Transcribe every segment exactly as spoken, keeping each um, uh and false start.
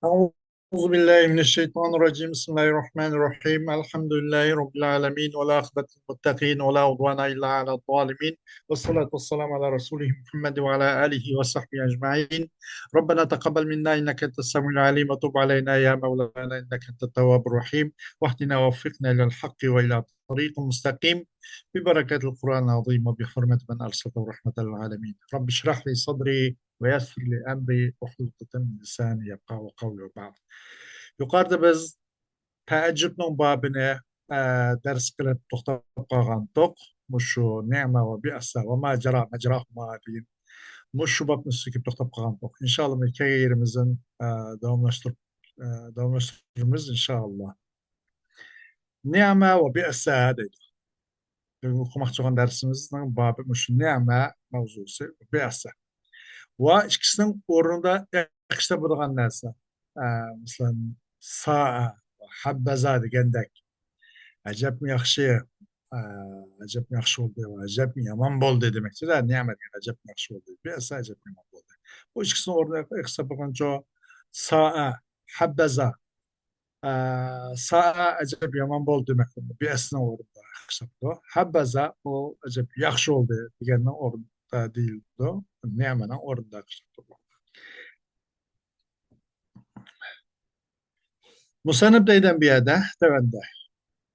أعوذ بالله من الشيطان الرجيم. بسم الله الرحمن الرحيم. الحمد لله رب العالمين، والعاقبة للمتقين، ولا عدوان إلا على الظالمين، والصلاة والسلام على رسوله محمد وعلى آله وصحبه أجمعين. ربنا تقبل منا إنك أنت السميع العليم، وتب علينا يا مولانا إنك أنت التواب الرحيم، واهدنا ووفقنا إلى الحق وإلى طريق مستقيم، ببركة القرآن العظيم وبحرمة من أرسلته رحمة للعالمين. رب اشرح لي صدري ويسر لي أمري واحلل عقدة من لساني يفقهوا قولي وبعد. يۇقىرىدا بىز تەئەججۈبنىڭ بابىنى، ئە، دەرس قىلىپ توختاپ قالغانتۇق. مۇشۇ نىئمە ۋە بىئسە ۋە ما جەرا مەجراھۇما دېگەن مۇشۇ بابنىڭ ئۈستىدە توختاپ قالغانتۇق. ئىنشائاللا، بۇنى كەلگەن يېرىمىزدىن، ئە، داۋاملاشتۇرۇپ، ئە، داۋاملاشتۇرىمىز، ئىنشائاللا. نىئمە ۋە بىئسە دەيدۇ. بۈگۈن ئوقۇماقچى بولغان دەرسىمىزنىڭ بابى مۇشۇ نىئمە ماۋزۇسى، بىئسە. ۋە ئىككىسىنىڭ ئورنىدا ئېقىشتا بولىدىغان نەرسە. ئە، مەسىلەن، سائە، ھەببەزا دېگەندەك. ئەجەبمۇ ياخشى، ئە، ئەجەبمۇ ياخشى بولدى، ئەجەبمۇ يامان بولدى دېمەكچىدە. نىئمە دېگەن ئەجەبمۇ ياخشى بولدى، بىئسە ئەجەبمۇ يامان بولدى. بۇ ئىككىسىنىڭ ئورنىدا ئېقىشتا بولغانچۇ سائە، ھەببەزا، ئە، سائە ئەجەب يامان بولدى دېمەك بولىدۇ. بىئسنىڭ ئورنىدا ئىشلىتىلىدۇ. ھەببەزا ئۇ ئەجەب ياخشى بولدى دېگەننىڭ ئورنىدا دېيىلىدۇ. نىئمەنىڭ ئورنىدا ئىشلىتىلىدۇ. مۇسەننىپ دەيدىغان بۇ يەردە تۆۋەندە.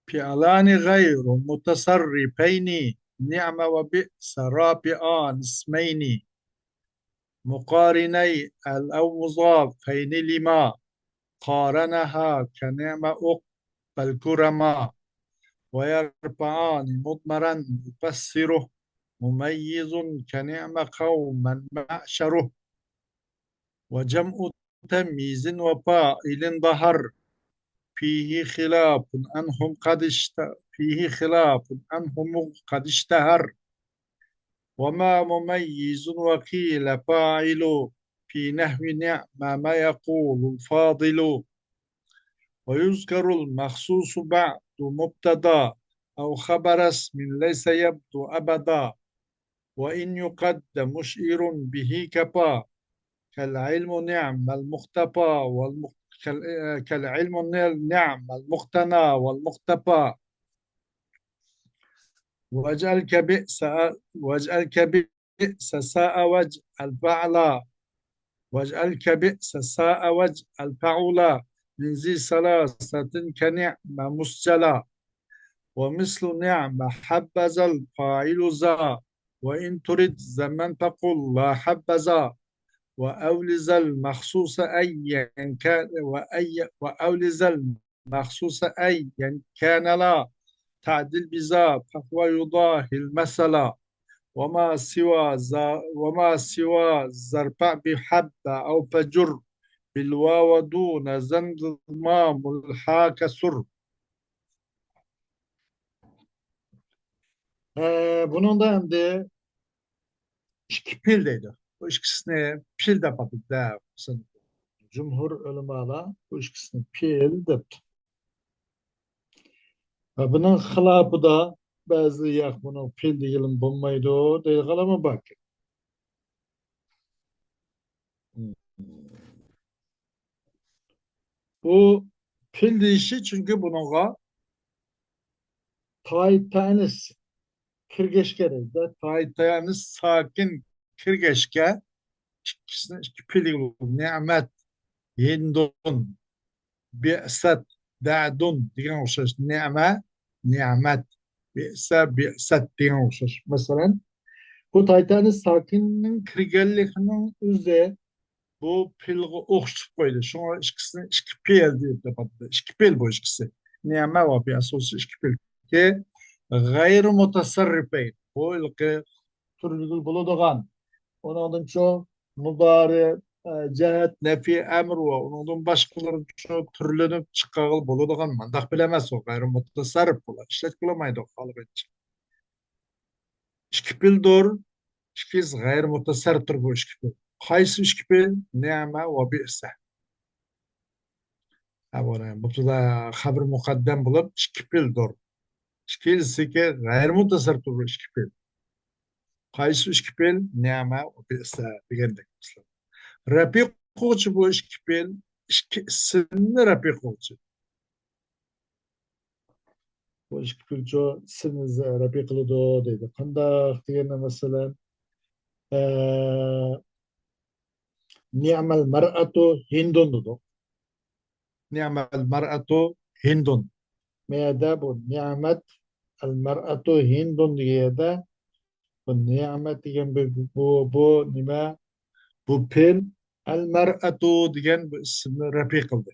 فعلان غير متصرفين نعم وبئس رافعان اسمين مقارني الأوظافين لما قارنها كنعم عقبى الكرما ويرفعان مضمرا يفسره مميز كنعم قوما معشره وجمع تمييز وفاعل ظهر فيه خلاف عنهم قد اشت-، فيه خلاف عنهم قد اشتهر وما مميز وقيل فاعل في نحو نعم ما يقول الفاضل ويذكر المخصوص بعد مبتدا أو خبر اسم ليس يبدو أبدا وإن يقدم مشعر به كفى كالعلم نعم المقتفى والمق-، كال-، كالعلم نعم المقتنى والمقتفى واجعل كبئس، واجعل كبئس ساء واجعل فعلا، واجعل كبئس ساء واجعل فعلا من ذي ثلاثة كنعم مسجلا ومثل نعم حبذا الفاعل ذا وإن ترد ذما فقل لا حبذا وأولز المخصوص أيا كان، وأي-، وأولز المخصوص أيا كان لا تعدل بذا فهو يضاهي المثل وما سوى ذا، وما سوى ذا ارفع بحب أو فجر بالواو دون ذا انضمام الحا كسر. ئە، بۇنىڭدا ئەمدى ئىككى پېئىل دەيدۇ. بۇ ئىككىسىنى پېئىل دەپ ئاتىدۇ. جۇمھۇر ئۆلىمالار بۇ ئىككىسىنى پېئىل دەپتۇ. ۋە بۇنىڭ خىلاپىدا بەزى، ياق، بۇنىڭ پېئىل دېگىلىمۇ بولمايدۇ دەيدىغانلارمۇ باركەن. بۇ پېئىل دېيىشى، چۈنكى بۇنىڭغا تايى تەئنىس كىرگەچكە دەيدۇ. تايى تەئنىس ساكىن كىرگەچكە ئىككىسىنى ئىككى پېئىل دېگىلى بولىدۇ. نىئمەت، ھىندۇن، بىئسەت، دەدۇن دېگەن ئوخشاش. نىئمە، نىئمەت، بىئسە، بىئسەت دېگەن ئوخشاش. مەسىلەن، بۇ تايى تەئنىس ساكىننىڭ كىرگەنلىكىنىڭ ئۆزى بۇ پېئىلغا ئوخشىتىپ قويدى. شۇڭا ئىككىسىنى ئىككى پېئىل دەپ ئاتىدۇ. ئىككى پېئىل بۇ ئىككىسى. نىئمە ۋە بىئسە ئىككى پېئىل. غەيرى مۇتەسەررىپەين. بۇ ھېلىقى تۈرلىگىلى بولىدىغان. ئۇنىڭدىن شۇ مۇدارى، ئە، جەھەت، نەپى، ئەمر ۋە ئۇنىڭدىن باشقىلىرى شۇ تۈرلىنىپ چىققىلى بولىدىغان مۇنداق پېئىل ئەمەس ئۇ. غەيرى مۇتەسەررىپ بۇلار. ئىشلەتكىلى بولمايدۇ خالىغىنىچە. ئىككى پېئىلدۇر. ئىككىسى غەيرىي مۇتەسەررىپتۇر بۇ ئىككى پېئىل. قايسى ئىككى پېئىل؟ نىئمە ۋە بىئسە. ھە، بۇ مۇبتەدا خەبىرى مۇقەددەم بولۇپ، ئىككى پېئىلدۇر. ئىككىلىسىكى غەيرىي مۇتەسەررىپتۇر بۇ ئىككى پېئىل. قايسى ئىككى پېئىل؟ نىئمە ۋە بىئسە دېگەندەك مەسىلەن. رەپئى قىلغۇچى بۇ ئىككى پېئىل، ئىككى ئىسىمنى رەپئى قىلغۇچى. بۇ ئىككى پېئىلچۇ ئىسىمنى رەپئى قىلىدۇ دەيدۇ. قانداق دېگەندە، مەسىلەن، ئە، نىئمەل مەرئەتۇ ھىندۇن دېدۇق. نىئمەل مەرئەتۇ ھىندۇن. مەيەدە بۇ نىئمەت ئەل مەرئەتۇ ھىندۇن دېگەن يەردە بۇ نىئمەت دېگەن بۇ، بۇ، بۇ نېمە؟ بۇ پېئىل ئەل مەرئەتۇ دېگەن بۇ ئىسىمنى رەپئى قىلدى.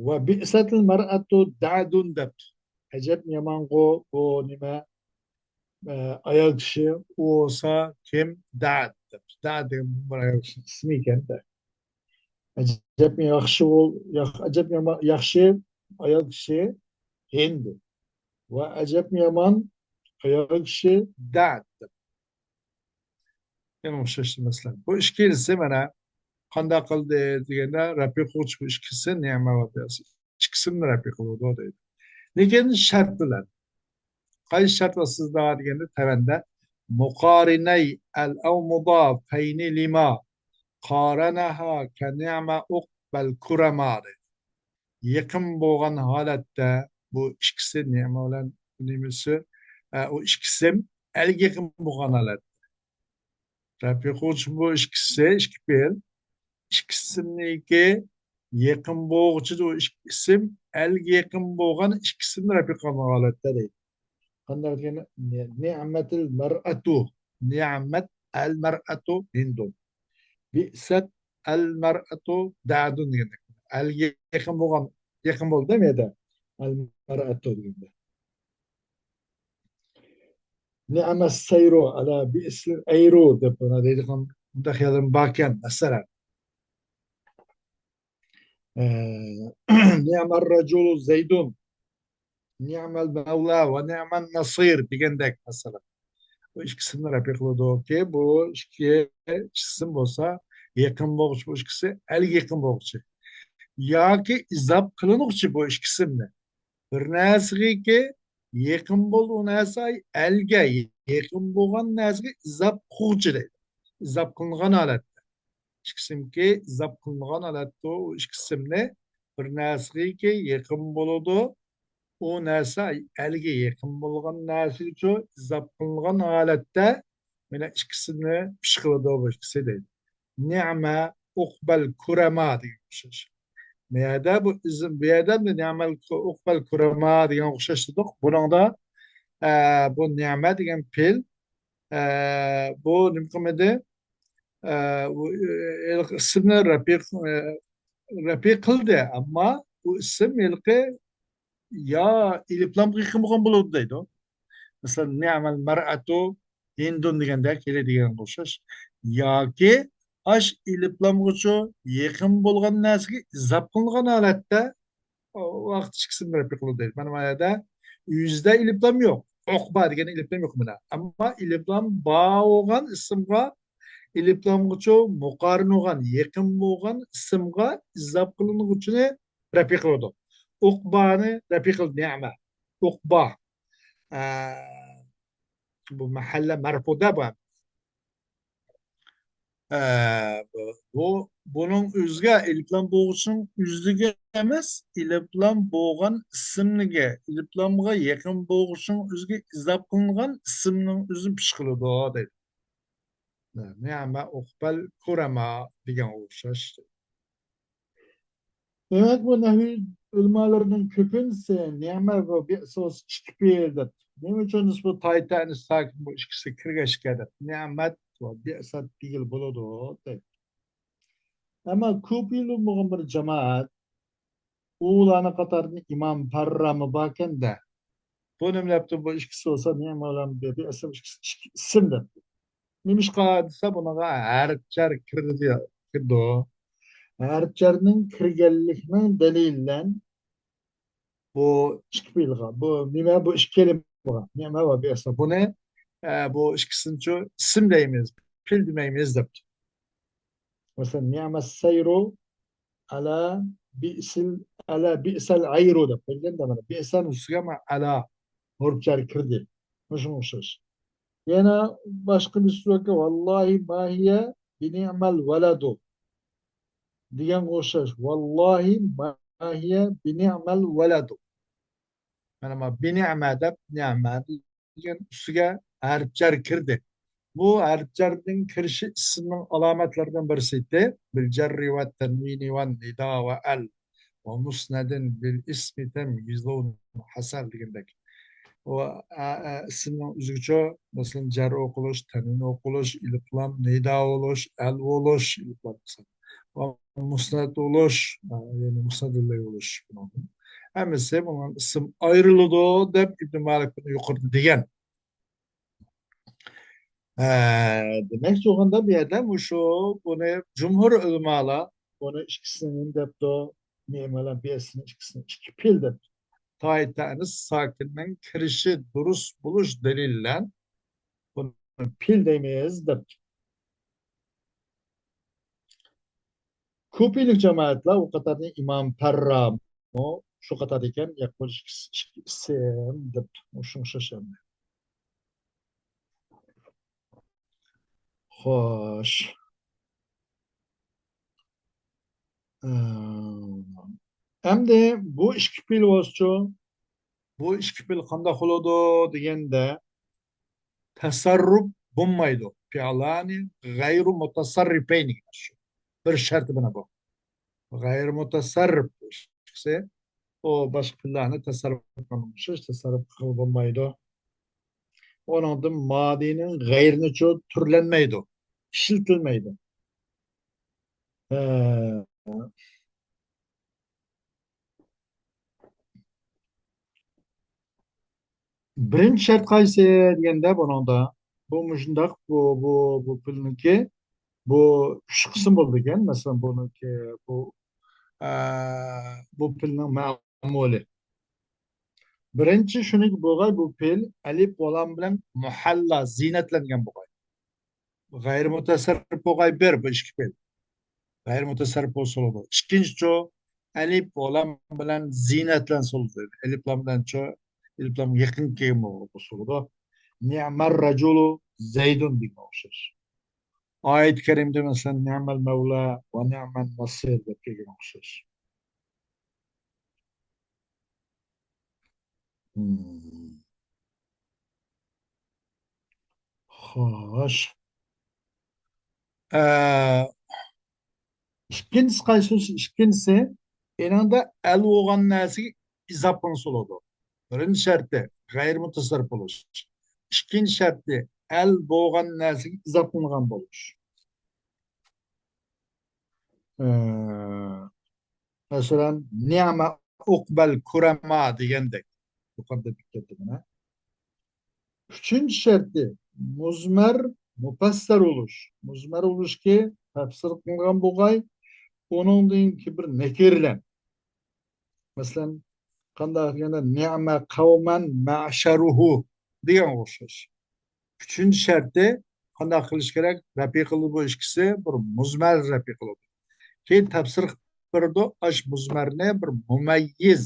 ۋە بىئسەتىل مەرئەتۇ دەئدۇن دەپتۇ. ئەجەب يامانغۇ بۇ نېمە، ئە، ئايال كىشى، ئۇ بولسا كىم؟ دەئد دەپتۇ. دەئد دېگەن بىر ئايال كىشىنىڭ ئىسمى ئىكەن-دە. ئەجەب ياخشى بول-، ياخ-، ئەجەب يامان، ياخشى ئايال كىشى ھىند. ۋە ئەجەب يامان ئايال كىشى دەئد دەپ. يەنە ئوخشاش مەسىلە. بۇ ئىككىلىسى مانا قانداق قىلدى دېگەندە، رەپئى قىلغۇچى بۇ ئىككىسى نىئمە ۋە بىئسە. ئىككىسىنى رەپئى قىلىدۇ دەيدۇ. لېكىن شەرت بىلەن. قايسى شەرت ئاستىدا دېگەندە، تەۋەندە مۇقارىنەي ئەل ئەۋ مۇدافەينى لىما قارەنەھا كە نىئمە ئۇقبەل كۇرەما دەيدۇ. يېقىن بولغان ھالەتتە بۇ ئىككىسى نېمە بىلەن نېمىسى، ئە، ئۇ ئىككى ئىسىم ئەلگە يېقىن بولغان ھالەتتە. رەپئى قىلغۇچى بۇ ئىككىسى، ئىككى پېئىل، ئىككى ئىسىمنىڭكى يېقىن بولغۇچى، ئۇ ئىككى ئىسىم ئەلگە يېقىن بولغان ئىككى ئىسىمنى رەپئى قىلغان ھالەتتە دەيدۇ. قانداق دېگەندە، نى-، نىئمەتىل مەرئەتۇ، نىئمەت ئەل مەرئەتۇ ھىندۇن. بىئسەت ئەل مەرئەتۇ دەئدۇن دېگەندەك. ئەلگە يېقىن بولغان، يېقىن بولدى دە مەيەدە. ئەل مەرئەتۇ دېگەندە. نىئمەس سەيرۇ ئەلا بىئسىل ئەيرۇ دەپ مانا دەيدىغان مۇنداق خىيالىم باركەن، مەسىلەن. ئە، نىئمەر رەجۇلۇ زەيدۇن. نىئمەل مەۋلا ۋە نىئمەن نەسىر دېگەندەك، مەسىلەن. بۇ ئىككىسىنى رەپئى قىلىدۇكى، بۇ ئىككى ئىسىم بولسا يېقىن بولغۇچى، بۇ ئىككىسى ئەلگە يېقىن بولغۇچى. ياكى ئىزاپ قىلىنغۇچى بۇ ئىككى ئىسىمنى. بىر نەرسىگىكى يېقىن بولدى، ئۇ نەرسە ئەلگە يېقىن بولغان نەرسىگە ئىزاپ قىلغۇچى دەيدۇ. ئىزاپ قىلىنغان ھالەتتە. ئىككى ئىسىمكى ئىزاپ قىلىنغان ھالەتتە ئۇ ئىككى ئىسىمنى بىر نەرسىگىكى يېقىن بولىدۇ. ئۇ نەرسە ئەلگە يېقىن بولغان نەرسىگىچۇ ئىزاپ قىلىنغان ھالەتتە مانا ئىككىسىنى پىش قىلىدۇ بۇ ئىككىسى دەيدۇ. نىئمە ئۇقبەل كۇرەما دېگەن ئوخشاش. بۇ يەردە بۇ ئىزم، بۇ يەردە نىئمەل كۇ-، ئۇقبەل كۇرەما دېگەن ئوخشاش دېدۇق. بۇنىڭدا، ئە، بۇ نىئمە دېگەن پېئىل، ئە، بۇ نېمە قىلمىدى؟ ئە، ئۇ، ئە، ھېلىقى ئىسىمنى رەپئى، ئە، رەپئى قىلدى، ئەمما ئۇ ئىسىم ھېلىقى يا ئېلىپلامغا يېقىن بولغان بولىدۇ دەيدۇ. مەسىلەن، نىئمەل مەرئەتۇ ھىندۇن دېگەندەك، ھېلى دېگەنگە ئوخشاش. ياكى ئاش ئېلىپلامغىچۇ يېقىن بولغان نەرسىگە ئىزاپ قىلىنغان ھالەتتە ئۇ ۋاقىت ئىككىسىنى رەپئى قىلىدۇ دەيدۇ. مانا ما يەردە يۈزدە ئېلىپلام يوق. ئۇقبا دېگەن ئېلىپلام يوق مانا. ئەمما ئېلىپلام بار بولغان ئىسىمغا، ئېلىپلامغىچۇ مۇقارىن بولغان، يېقىن بولغان ئىسىمغا ئىزاپ قىلىنغۇچىنى رەپئى قىلىدۇ. ئۇقبانى رەپئى قىلدى، نىئمە. ئۇقبا. ئە، بۇ مەھەللە مەرپۇدا بۇ. ئە، بۇ، بۇ، بۇنىڭ ئۆزىگە ئېلىپلام بولغۇچىنىڭ ئۆزىگە ئەمەس، ئېلىپلام بولغان ئىسىمنىگە، ئېلىپلامغا يېقىن بولغۇچىنىڭ ئۆزىگە ئىزاپ قىلىنغان ئىسىمنىڭ ئۆزىنى پىش قىلىدۇ دەيدۇ. نىئمە ئۇقبەل كۇرەما دېگەنگە ئوخشاش. دېمەك، بۇ نەھۋى ئۆلىمالىرىنىڭ كۆپىنچىسى نىئمە ۋە بىئسە بولسا ئىككى پېئىل دەپتۇ. نېمە ئۈچۈن بۇ تايتا ئەنىس ساكىن بۇ ئىككىسى كىرگەچكە دەپ نىئمەت ۋە بىئسەت دېگىلى بولىدۇ دەيدۇ. ئەمما كۇپىيلۇ بولغان بىر جامائەت، ئۇلارنىڭ قاتارىدا ئىمام پاررامۇ باركەن-دە. بۇ نېمە دەپتۇ؟ بۇ ئىككىسى بولسا نېمە بىلەن بىر، بىر ئىسىم، ئىككىسى ئىككى ئىسىم دەپتۇ. نېمىشقا دېسە، بۇنىڭغا ھەرپ جەر كىردى، كىرىدۇ. ھەرپ جەرنىڭ كىرگەنلىكىنىڭ دەلىلى بىلەن بۇ ئىككى پېئىلغا، بۇ نېمە، بۇ ئىككى كەلىمىگە، نېمە ۋە بىئسە. بۇنى، ئە، بۇ ئىككىسىنىچۇ ئىسىم دەيمىز، پېئىل دېمەيمىز دەپتۇ. مەسىلەن، نىئمەس سەيرۇ ئەلا بىئسىل، ئەلا بىئسەل ئەيرۇ دەپ قويغاندا، مانا، بىئسەنىڭ ئۈستىگە مانا ئەلا ھەرپ جەر كىردى. مۇشۇنىڭغا ئوخشاش. يەنە باشقا بىر سۆزگە، ۋاللاھى ما ھىيە بىنىئمەل ۋەلەدۇ دېگەنگە ئوخشاش. ۋاللاھى ما ھىيە بىنىئمەل ۋەلەدۇ. مانا ما بىنىئمە دەپ، نىئمە دېگەن ئۈستىگە ھەرپ جەر كىردى. بۇ ھەرپ جەرنىڭ كىرىشى ئىسىمنىڭ ئالامەتلىرىدىن بىرسى ئىدى. بىل جەررى ۋە تەنۋىنى ۋە نىدا ۋە ئەل ۋە مۇسنەدىن بىل ئىسمى تەميىزۇن ھەسەل دېگەندەك. ئۇ، ئە، ئە، ئىسىمنىڭ ئۆزىگىچۇ، مەسىلەن، جەر ئوقۇلۇش، تەنۋىن ئوقۇلۇش، ئېلىپلام، نىدا بولۇش، ئەل بولۇش، ئېلىپلام مۇسنەد بولۇش، يەنى مۇستەدىللە بولۇش. ھەممىسى بۇنىڭ ئىسىم ئايرىلىدۇ دەپ ئىبن مالىك بۇنى يۇقىرىدا دېگەن. ھە، دېمەكچى بولغاندا بۇ يەردە مۇشۇ، بۇنى جۇمھۇر ئۆلىمالار بۇنى ئىككىسىنى نېمە دەپتۇ؟ نېمە بىلەن بىئەسنى ئىككىسىنى ئىككى پېئىل دەپتۇ. تايتەنىس ساكىننىڭ كىرىشى دۇرۇس بولۇش دەلىلى بىلەن بۇنى پېئىل دەيمىز دەپتۇ. كۇپىلىك جامائەتلەر ئۇ قاتاردا ئىمام پەررامۇ شۇ قاتاردا ئىكەن، يەقۇل ئىككى ئىسىم دەپ شۇڭا ئوخشاش ئەمدى. خوش. ئەمدى بۇ ئىككى پېئىل بولسىچۇ؟ بۇ ئىككى پېئىل قانداق بولىدۇ دېگەندە، تەسەررۇپ بولمايدۇ. پىئلانى غەيرۇ مۇتەسەررىپەينى دېگەن شۇ. بىر شەرتى مانا بۇ. غەيرۇ مۇتەسەررىپ بولۇشى، ئۇ باشقا پېئىللارنى تەسەررۇپ قىلغان ئوخشاش، تەسەررۇپ قىلغىلى بولمايدۇ. ئۇنىڭدىن مادىنىڭ غەيرىنىچۇ تۈرلەنمەيدۇ، ئىشلىتىلمەيدۇ. ھە. بىرىنچى شەرت قايسى دېگەندە، بۇنىڭدا بۇ مۇشۇنداق، بۇ، بۇ، بۇ پېئىلنىڭكى بۇ ئۈچ قىسىم بولىدىكەن. مەسىلەن، بۇنىڭكى بۇ، ئە، بۇ پېئىلنىڭ مەمۇلى. بىرىنچى شۇنىڭكى بولغاي، بۇ پېئىل ئەلىپ ۋە لام بىلەن مۇھەللا، زىننەتلەنگەن بولغاي. غەيرىي مۇتەسەررىپ بولغاي بىر، بۇ ئىككى پېئىل. غەيرىي مۇتەسەررىپ بولسا بولىدۇ. ئىككىنچىچۇ، ئەلىپ ۋە لام بىلەن زىننەتلەنسە بولىدۇ. ئەلىپ لام بىلەنچۇ، ئەلىپ لام يېقىن كەلگەن بولسا بولىدۇ. نىئمەر رەجۇلۇ زەيدۇن دېگەن ئوخشاش. ئايەت كەرىمىدە مەسىلەن، نىئمەل مەۋلا ۋە نىئمەن ناسىر دەپ كەلگەن ئوخشاش. مم. خوش. ئە، ئىككىنچىسى قايسى؟ ئىككىنچىسى، ئېنىڭدا ئەل بولغان نەرسىگە ئىزاپە قىلسا بولىدۇ. بىرىنچى شەرتى، غەيرىي مۇتەسەررىپ بولۇش. ئىككىنچى شەرتى، ئەل بولغان نەرسىگە ئىزاپە قىلىنغان بولۇش. ئە، مەسىلەن، نىئمە ئۇقبەل كۇرەما دېگەندەك. يۇقىرىدا دېيىپ كەتتىم مانا. ئۈچىنچى شەرتى، مۇزمەر مۇپەسسەر بولۇش. مۇزمەر بولۇشكى تەپسىر قىلغان بولغاي، ئۇنىڭدىن كېيىن بىر نەكىرىلەن. مەسىلەن، قانداق دېگەندە، نىئمە قەۋمەن مەشەرۇھۇ دېگەنگە ئوخشاش. ئۈچىنچى شەرتى، قانداق قىلىش كېرەك؟ رەپئى قىلىدۇ بۇ ئىككىسى، بىر مۇزمەر رەپئى قىلىدۇ. كېيىن تەپسىر قىلىپ بېرىدۇ، ئاش مۇزمەرنى بىر مۇمەييىز،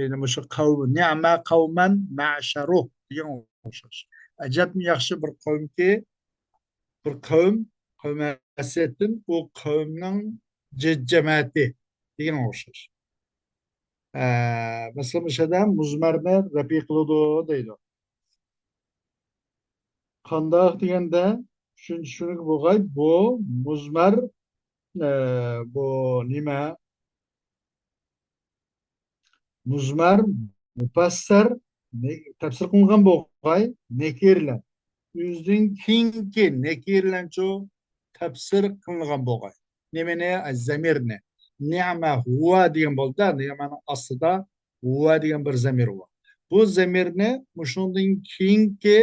يەنى مۇشۇ قەۋم، نىئمە قەۋمەن مەشەرۇھ دېگەن ئوخشاش. ئەجەبمۇ ياخشى بىر قەۋمكى، بىر قەۋم، قەۋم ھەسىيەتتىن ئۇ قەۋمنىڭ جە-، جەمەتى دېگەن ئوخشاش. ئە، مەسىلەن، مۇشۇ يەردە مۇزمەرنى رەپئى قىلىدۇ دەيدۇ. قانداق دېگەندە، شۇنچە چۈشىنىك بولغاي، بۇ مۇزمەر، ئە، بۇ نېمە؟ مۇزمەر، مۇپەسسەر، نە-، تەپسىر قىلىنغان بولغاي، نەكىرىلەن. ئۆزىدىن كېيىنكى نەكىرىلەنچۇ تەپسىر قىلىنغان بولغاي. نېمىنى؟ ئە، زەمىرنى. نىئمە ھۇۋا دېگەن بولدى، نىئمەنىڭ ئاستىدا ھۇۋا دېگەن بىر زەمىر بار. بۇ زەمىرنى مۇشۇنىڭدىن كېيىنكى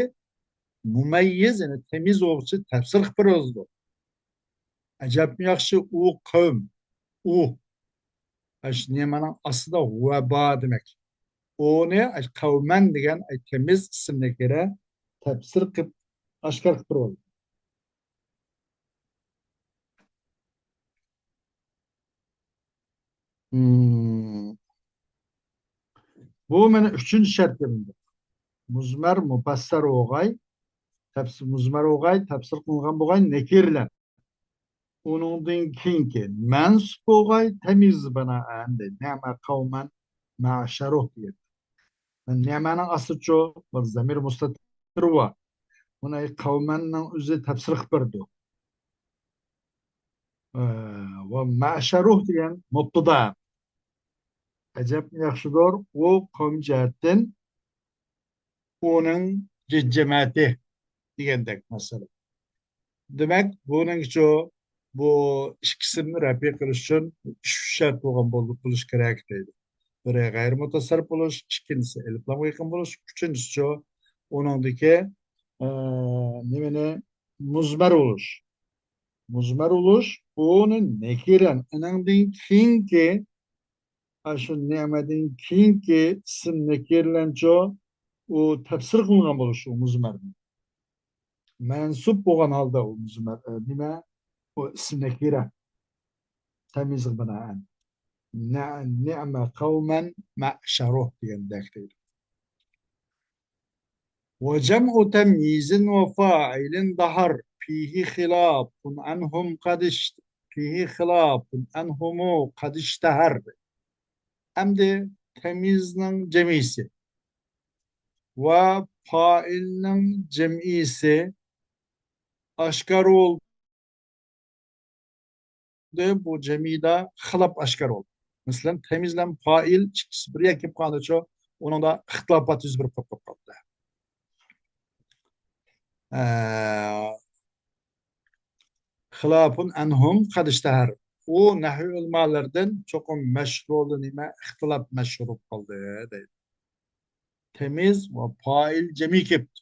مۇمەييىز، يەنى تەميىز بولغۇچى تەپسىر قىلىپ بېرىلىدۇ. ئەجەبمۇ ياخشى ئۇ قەۋم، ئۇ. ئاشۇ نېمىنىڭ ئاستىدا ھۇۋا بار دېمەك. ئۇنى قەۋمەن دېگەن تەميىز ئىسىم نەكىرە تەپسىر قىلىپ، ئاشكارا قىلىپ بېرىۋالىدۇ. مم. بۇ مانا ئۈچىنچى شەرتى. مۇزمەر مۇپەسسەر بولغاي، تەپسىر مۇزمەر بولغاي، تەپسىر قىلىنغان بولغاي نەكىرىلەن. ئۇنىڭدىن كېيىنكى مەنسۇب بولغاي تەميىز بىنائەن دەيدۇ. نەمە قەۋمەن مەشەروھ دېگەن. نەمەنىڭ ئاستىچۇ بىر زەمىر مۇستەتىر بار. بۇنى قەۋمەننىڭ ئۆزى تەپسىر قىلىپ بېرىدۇ. ئە، ۋە مەشەروھ دېگەن مۇبتىدا. ئەجەب ياخشىدۇر، ئۇ قەۋم جەھەتتىن ئۇنىڭ جەمەتى دېگەندەك مەسىلە. دېمەك، بۇنىڭچۇ بۇ ئىككىسىنى رەپئى قىلىش ئۈچۈن ئۈچ شەرت بولغان بول-، بولۇش كېرەك دەيدۇ. بىرى غەيرىي مۇتەسەررىپ بولۇش، ئىككىنچىسى ئېلىپلامغا يېقىن بولۇش، ئۈچىنچىسىچۇ ئۇنىڭدىكى، ئە، نېمىنى مۇزمەر بولۇش. مۇزمەر بولۇش، بۇنى نەكىرەن، ئېنىڭدىن كېيىنكى، ئاشۇ نەمەدىن كېيىنكى ئىسىم نەكىرىلەنچۇ، ئۇ تەپسىر قىلىنغان بولۇش ئۇ مۇزمەرنى. مەنسۇب بولغان ھالدا ئۇ مۇزمەر، ئە، نېمە؟ ئۇ ئىسىم نەكىرە. تەميىزغا بىنائەن. نە-، نەمە قەۋمەن مەشەروھ دېگەندەك دەيدۇ. وجمع تمييز وفاعل ظهر فيه خلاف عنهم قد اشت-، فيه خلاف عنهم قد اشتهر. ئەمدى تەميىزنىڭ جەمئىسى ۋە پائىلنىڭ جەمئىسى ئاشكارا بولدى. بۇ جەمئىدە خىلاپ ئاشكارا بولدى. مەسىلەن، تەميىز بىلەن پائىل ئىككىسى بىر يەرگە كېلىپ قالغاندىچۇ، ئۇنىڭدا ئىختىلاپات يۈز بېرىپ قالدى. ئە، خىلاف عنهم قد اشتهر. ئۇ نەھۋ ئۆلىمالىرىدىن چوقۇم مەشھۇر بولدى، نېمە، ئىختىلاپ مەشھۇر بولۇپ قالدى دەيدۇ. تەميىز ۋە پائىل جەمئىي كېلىپتۇ.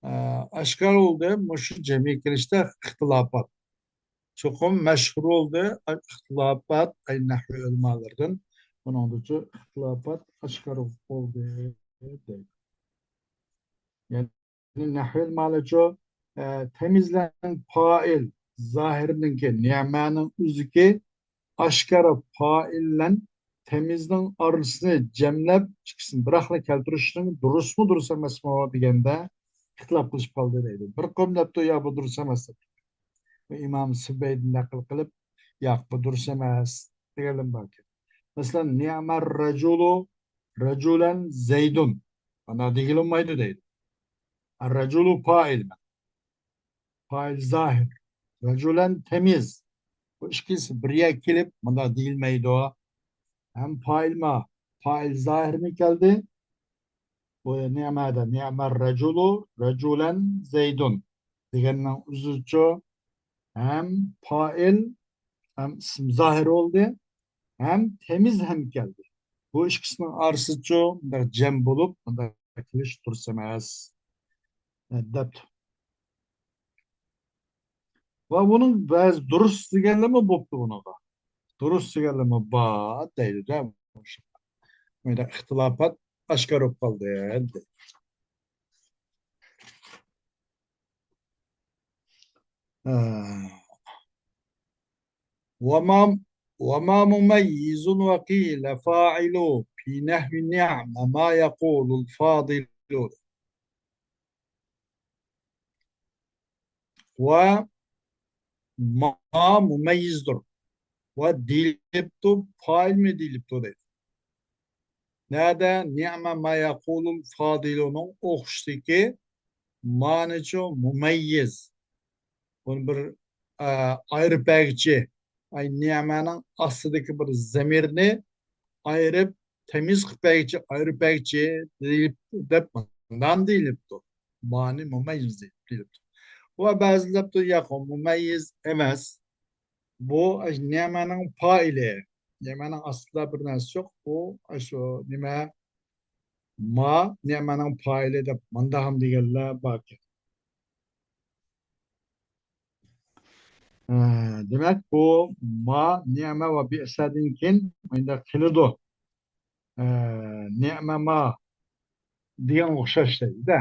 ئە، ئاشكارا بولدى، مۇشۇ جەمئىي كېلىشتە ئىختىلاپات. چوقۇم مەشھۇر بولدى، ئىختىلاپات، ئەي نەھۋ ئۆلىمالىرىدىن. بۇنىڭدىچۇ ئىختىلاپات ئاشكارا بولدى دەيدۇ. يەنى نەھۋ ئۆلىمالىرىچۇ، ئە، تەميىز بىلەن پائىل زاھىرنىڭكى نەمەنىڭ ئۆزىكى ئاشكارا پائىل بىلەن تەميىزنىڭ ئارىسىنى جەملەپ، ئىككىسىنى بىراقلا كەلتۈرۈشنىڭ دۇرۇسمۇ، دۇرۇس ئەمەسمۇ دېگەندە ئىختىلاپ قىلىشىپ قالدى دەيدۇ. بىر قوم دەپتۇ، يا بۇ دۇرۇس ئەمەس دەپتۇ. بۇ ئىمام سىبەيدىن نەقىل قىلىپ، ياق، بۇ دۇرۇس ئەمەس دېگەنلەرمۇ باركەن. مەسىلەن، نەمە رەجۇلۇ رەجۇلەن زەيدۇن. مانا دېگىلى بولمايدۇ دەيدۇ. رەجۇلۇ پائىل. پائىل زاھىر. رەجۇلەن تەميىز. بۇ ئىككىلىسى بىر يەرگە كېلىپ، مۇنداق دېيىلمەيدۇ. ھەم پائىل ما، پائىل زاھىرمۇ كەلدى. بۇ نەمەدە، نەمە رەجۇلۇ رەجۇلەن زەيدۇن دېگەننىڭ ئۆزىچۇ ھەم پائىل، ھەم ئىسىم زاھىر بولدى، ھەم تەميىز ھەم كەلدى. بۇ ئىككىسىنىڭ ئارىسىچۇ مۇنداق جەم بولۇپ، مۇنداق كېلىش دۇرۇس ئەمەس، دەپتۇ. ۋە بۇنىڭ بەزى دۇرۇس دېگەنلەرمۇ بوپتۇ بۇنىڭغا. دۇرۇس دېگەنلەرمۇ بار دەيدۇ-دە. مۇنداق ئىختىلاپات ئاشكارا بولۇپ قالدى. ھە. وما، وما مميز وقيل فاعل في نحو نعم ما يقول الفاضل. ۋە ما مۇمەييىزدۇر. ۋە دېيىلىپتۇ، پائىلمۇ دېيىلىپتۇ دەيدۇ. نەدە نىئمە ما يەقۇلۇل فادىلۇنىڭ ئوخشىشىدىكى مانىچۇ مۇمەييىز. بۇنى بىر، ئە، ئايرىپ بەرگۈچى، ئاي، نىئمەنىڭ ئاستىدىكى بىر زەمىرنى ئايرىپ، تەميىز قىلىپ بەرگۈچى، ئايرىپ بەرگۈچى دېيىلىپ، دەپ مۇنداق دېيىلىپتۇ. مانى مۇمەييىز دېيىلىپتۇ. ۋە بەزىلەر دەپتۇ، ياق، ئۇ مۇمەييىز ئەمەس. بۇ نىئمەنىڭ پائىلى. نىئمەنىڭ ئاستىدا بىر نەرسە يوق. بۇ شۇ نېمە؟ ما نىئمەنىڭ پائىلى دەپ مۇنداق ھەم دېگەنلەر باركەن. ئە، دېمەك، بۇ ما، نىئمە ۋە بىئسەدىن كېيىن مۇنداق كېلىدۇ. ئە، نىئمە ما دېگەن ئوخشاش دەيدۇ-دە.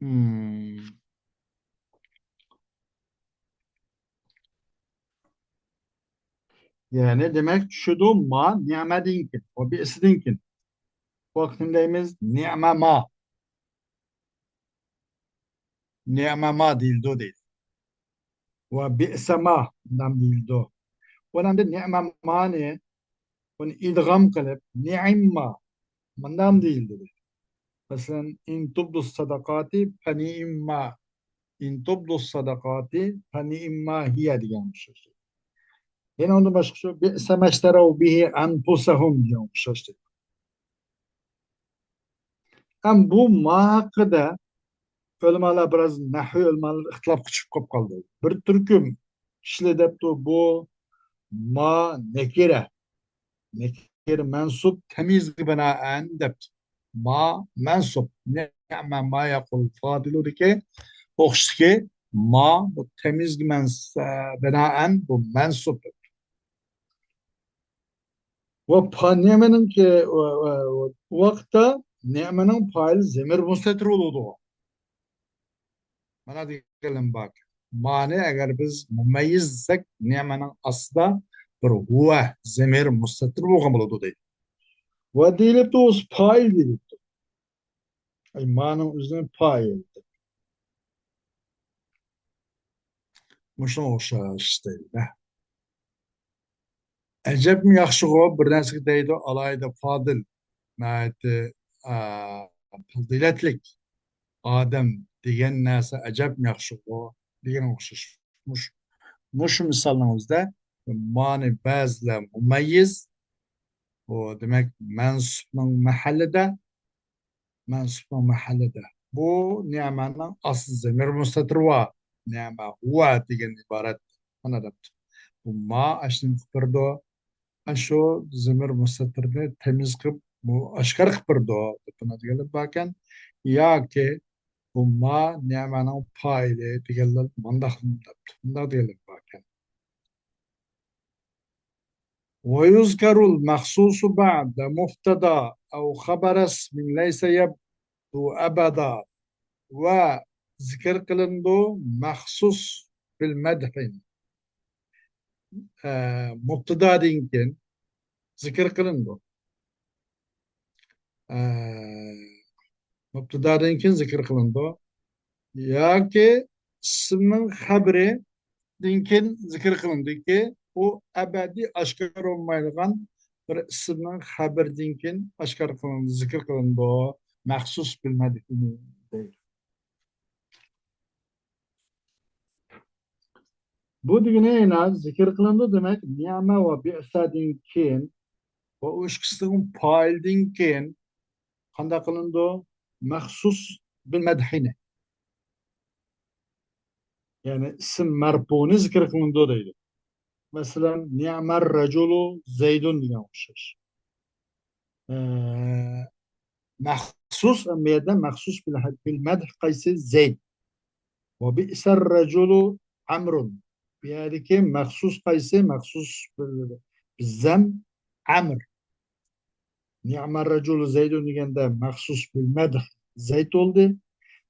مم. يەنى دېمەك، چۈشىدۇ ما نىئمەدىن كېيىن، ۋە بىئسىدىن كېيىن. بۇ ۋاقىت نېمە دەيمىز؟ نىئمە ما. نىئمە ما دېيىلىدۇ دەيدۇ. ۋە بىئسە ما دەم دېيىلىدۇ. ئۇنىڭدا نىئمە مانى، ئۇنى ئىدغام قىلىپ، نىئمما، مۇنداق دېيىلىدۇ دەيدۇ. مەسىلەن، ئىن تۇبدۇس سەدەقاتى فەنىئمما. ئىن تۇبدۇس سەدەقاتى فەنىئمما ھىيە دېگەن ئوخشاش. يەنە ئۇندىن باشقا شۇ، بىئسە مەشتەرەۋ بىھى ئەنفۇسەھۇم دېگەن ئوخشاش. ھەم بۇ ما ھەققىدە ئۆلىمالار بىراز، نەھۋىي ئۆلىمالار ئىختىلاپقا چۈشۈپ قېلىپ قالدى. بىر تۈركۈم كىشىلەر دەپتۇ، بۇ ما نەكىرە، نەكىرە مەنسۇب تەميىزگە بىنائەن دەپتۇ. ما مەنسۇب. نىئمە ما يەقۇل فادىلۇدىكى ئوخشىشتىكى ما بۇ تەميىزگە مەنس-، بىنائەن بۇ مەنسۇب. ۋە پا-، نېمىنىڭكى، ۋە، ۋە، ۋە، ئۇ ۋاقىتتا نېمىنىڭ پائىلى زەمىر مۇستەتىر بولىدۇ. مانا دېگەنلىرىم بار. مانى ئەگەر بىز مۇمەييىز دېسەك، نېمىنىڭ ئاستىدا بىر ھۇۋە زەمىر مۇستەتىر بولغان بولىدۇ دەيدۇ. ۋە دېيىلىپتۇ، ئۇ پائىل دېيىلىپتۇ. ئەي، مانىڭ ئۆزىنى پائىل دەپ. مۇشۇنىڭغا ئوخشاش دەيدۇ. ئەجەبمۇ ياخشىغۇ، بىر نەرسىگە دەيدۇ، ئالاھىدە فادىل، ناھايىتى، ئا، پەزىلەتلىك ئادەم دېگەن نەرسە ئەجەبمۇ ياخشىغۇ دېگەنگە ئوخشاش. مۇش-، مۇشۇ مىسالنىڭ ئۆزىدە مانى بەزىلەر مۇمەييىز، ئۇ دېمەك مەنسۇبنىڭ مەھەللىدە، مەنسۇبنىڭ مەھەللىدە. بۇ نىئمەنىڭ ئاستى زەمىر مۇستەتىر ۋە نىئمە ھۇۋە دېگەن ئىبارەت. مانا دەپتۇ. بۇ ما ئاشۇنى قىلىپ بېرىدۇ. ئاشۇ زەمىر مۇستەتىرنى تەميىز قىلىپ، بۇ ئاشكارا قىلىپ بېرىدۇ دەپ بۇنى دېگەنلەر باركەن. ياكى بۇ ما نىئمەنىڭ پائىلى دېگەنلەر مۇنداق دەپتۇ. مۇنداق دېگەنلەر باركەن. ويذكر المخصوص بعد مبتدأ أو خبر اسم ليس يبدو أبدا. ۋە زىكىر قىلىنىدۇ مەخسۇس بىل مەدھى. ئە، مۇبتىدادىن كېيىن زىكىر قىلىنىدۇ. ئە، مۇبتىدادىن كېيىن زىكىر قىلىنىدۇ. ياكى ئىسىمنىڭ خەبىرىدىن كېيىن زىكىر قىلىنىدۇكى، ئۇ ئەبەدىي ئاشكارا بولمايدىغان بىر ئىسىمنىڭ خەبىرىدىن كېيىن ئاشكارا قىلىنىدۇ، زىكىر قىلىنىدۇ. مەخسۇس بىل مەدھىنى دەيدۇ. بۇ دېگىنى يەنە زىكىر قىلىنىدۇ، دېمەك، نىئمە ۋە بىئسەدىن كېيىن ۋە ئۇ ئىككىسىنىڭ پائىلىدىن كېيىن قانداق قىلىنىدۇ؟ مەخسۇس بىل مەدھىنى. يەنى ئىسىم مەرپۇنى زىكىر قىلىنىدۇ دەيدۇ. مەسىلەن، نىئمەر رەجۇلۇ زەيدۇن دېگەن ئوخشاش. ئە، مەخسۇس، ئەمما بۇ يەردە مەخسۇس بىل، بىل مەدھ قايسى؟ زەيد. ۋە بىئسەر رەجۇلۇ ئەمرۇن. بۇ يەردىكى مەخسۇس قايسى؟ مەخسۇس بىل، بىزەم ئەمر. نىئمەر رەجۇلۇ زەيدۇن دېگەندە مەخسۇس بىل مەدھ زەيد بولدى.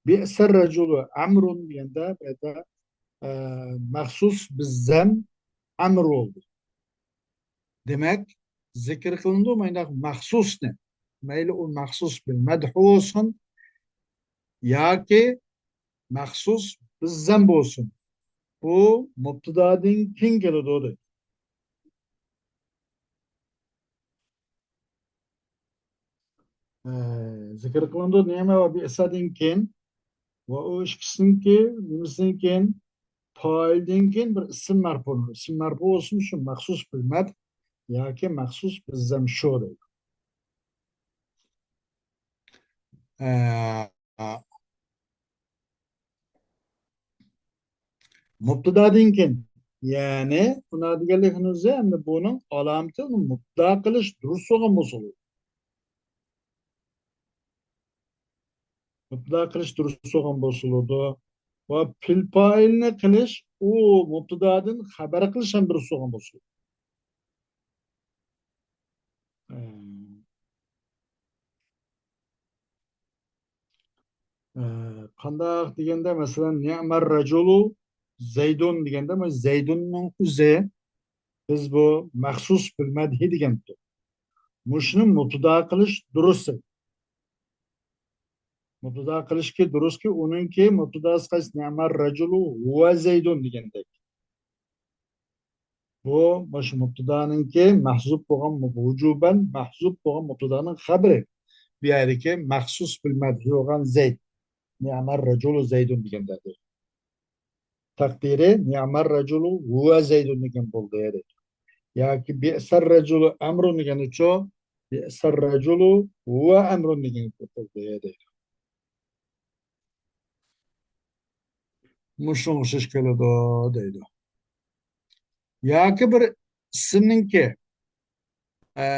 بىئسەر رەجۇلۇ ئەمرۇن دېگەندە بۇ يەردە، ئە، مەخسۇس بىزەم ئەمر بولدى. دېمەك، زىكىر قىلىنىدۇ مانداق مەخسۇسنى. مەيلى ئۇ مەخسۇس بىل مەدھ بولسۇن ياكى مەخسۇس بىزەم بولسۇن. بۇ مۇبتىدادىن كېيىن كېلىدۇ دەيدۇ. ئە، زىكىر قىلىنىدۇ نىئمە ۋە بىئسەدىن كېيىن ۋە ئۇ ئىككىسىنىڭكى نېمىسىدىن كېيىن؟ پائىلدىن كېيىن بىر ئىسىم مەرپۇ. ئىسىم مەرپۇ بولسۇن، شۇ مەخسۇس بىل مەدھ ياكى مەخسۇس بىزەم شۇ دەيدۇ. ئە، مۇبتىدادىن كېيىن، يەنى ئۇنىڭ دېگەنلىكىنى ئۆزى، ئەمدى بۇنىڭ ئالامىتى ئۇنى مۇبتىدا قىلىش دۇرۇس بولغان بولسىلۇ. مۇبتىدا قىلىش دۇرۇس بولغان بولسىلۇدۇ. ۋە پىل پائىلنى قىلىش، ئۇ مۇبتىدادىن خەبەر قىلىش ھەم دۇرۇس بولغان بولسىلۇدۇ. ئە، قانداق دېگەندە، مەسىلەن، نىئمەر رەجۇلۇ زەيدۇن دېگەندە، مانا زەيدۇننىڭ ئۆزى، بىز بۇ مەخسۇس بىل مەدھى دېگەنتۇق. مۇشۇنى مۇبتىدا قىلىش دۇرۇس. مۇبتىدا قىلىشكى دۇرۇسكى، ئۇنىڭكى مۇبتىداسى قايسى؟ نىئمەر رەجۇلۇ ۋە زەيدۇن دېگەندەك. بۇ، مۇشۇ مۇبتىدانىڭكى مەھزۇپ بولغان، ۋۇجۇبەن مەھزۇپ بولغان مۇبتىدانىڭ خەبىرى. بۇ يەردىكى مەخسۇس بىل مەدھى بولغان زەيد. نىئمەر رەجۇلۇ زەيدۇن دېگەندەك. تەقدىرى نىئمەر رەجۇلۇ ۋە زەيدۇن دېگەن بولدى دەيدۇ. ياكى بىئسەر رەجۇلۇ ئەمرۇن دېگەنچۇ، بىئسەر رەجۇلۇ ۋە ئەمرۇن دېگەن بولدى دەيدۇ. مۇشۇنىڭغا ئوخشاش كېلىدۇ دەيدۇ. ياكى بىر ئىسىمنىڭكى، ئە،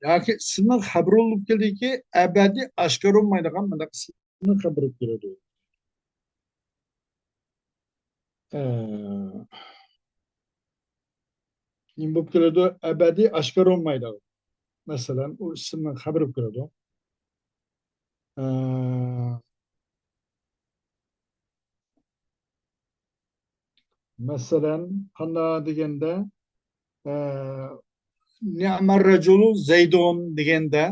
ياكى ئىسىمنىڭ خەبىرى بولۇپ كېلىدۇكى، ئەبەدىي ئاشكارا بولمايدىغان مۇنداق ئىسىمنىڭ خەبىرى بولۇپ كېلىدۇ. ئە، نېمە بولۇپ كېلىدۇ؟ ئەبەدىي ئاشكارا بولمايدىغان. مەسىلەن، ئۇ ئىسىمنىڭ خەبىرى بولۇپ كېلىدۇ. ئە، مەسىلەن، قانداق دېگەندە، ئە، نىئمەر رەجۇلۇ زەيدۇن دېگەندە،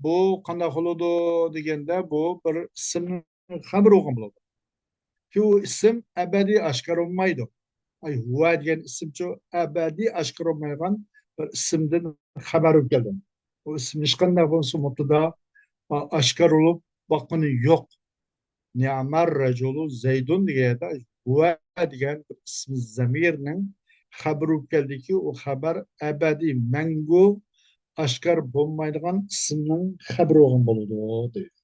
بۇ قانداق بولىدۇ دېگەندە، بۇ بىر ئىسىمنىڭ خەبىرى بولغان بولىدۇ. كى ئۇ ئىسىم ئەبەدىي ئاشكارا بولمايدۇ. ئاي، ھۇۋە دېگەن ئىسىمچۇ ئەبەدىي ئاشكارا بولمايدىغان بىر ئىسىمدىن خەۋەر بولۇپ كەلدى. ئۇ ئىسىم ھېچقانداق بولمىسا مۇبتىدا، ئا-، ئاشكارا بولۇپ باققىنى يوق. نىئمەر رەجۇلۇ زەيدۇن دېگەن يەردە ھۇۋە دېگەن بىر ئىسمى زەمىرنىڭ خەۋىرى بولۇپ كەلدىكى، ئۇ خەۋەر ئەبەدىي، مەڭگۈ ئاشكارا بولمايدىغان ئىسىمنىڭ خەۋىرى بولغان بولىدۇ، دەيدۇ.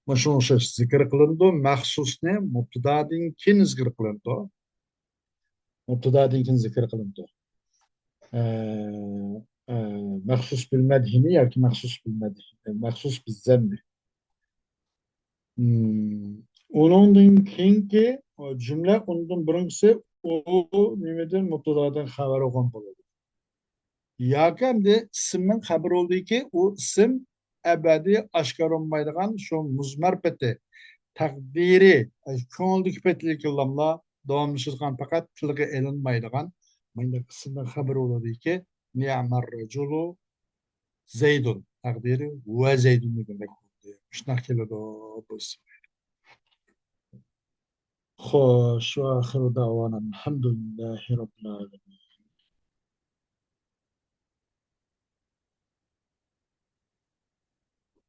مۇشۇنىڭغا ئوخشاش زىكىر قىلىنىدۇ. مەخسۇسنى مۇبتىدادىن كېيىن زىكىر قىلىنىدۇ. مۇبتىدادىن كېيىن زىكىر قىلىنىدۇ. ئە، ئە، مەخسۇس بىل مەدھىنى ياكى مەخسۇس بىل مەدھىنى، مەخسۇس بىل زەممى. مم. ئۇنىڭدىن كېيىنكى جۈملە، ئۇنىڭدىن بۇرۇنقىسى، ئۇ نېمىدىن؟ مۇبتىدادىن خەۋەر بولغان بولىدۇ. ياكى ئەمدى ئىسىمنىڭ خەۋىرى بولدىكى، ئۇ ئىسىم ئەبەدىي ئاشكارا بولمايدىغان شۇ مۇزمەر پېتى، تەقدىرى، كۆڭۈلدىكى پېتىدىكى لاملار داۋاملىشىدىغان، پەقەت تىلغا ئېلىنمايدىغان مۇنداق ئىسىمنىڭ خەۋىرى بولىدىكى، نىئمەر رەجۇلۇ زەيدۇن، تەقدىرى ۋە زەيدۇن دېگەندەك بولدى. مۇشۇنداق كېلىدۇ بۇ ئىسىم. خوش، ۋە ئاخىرۇ دەۋانا ئەلھەمدۇلىللاھى رەببىل ئالەمىن.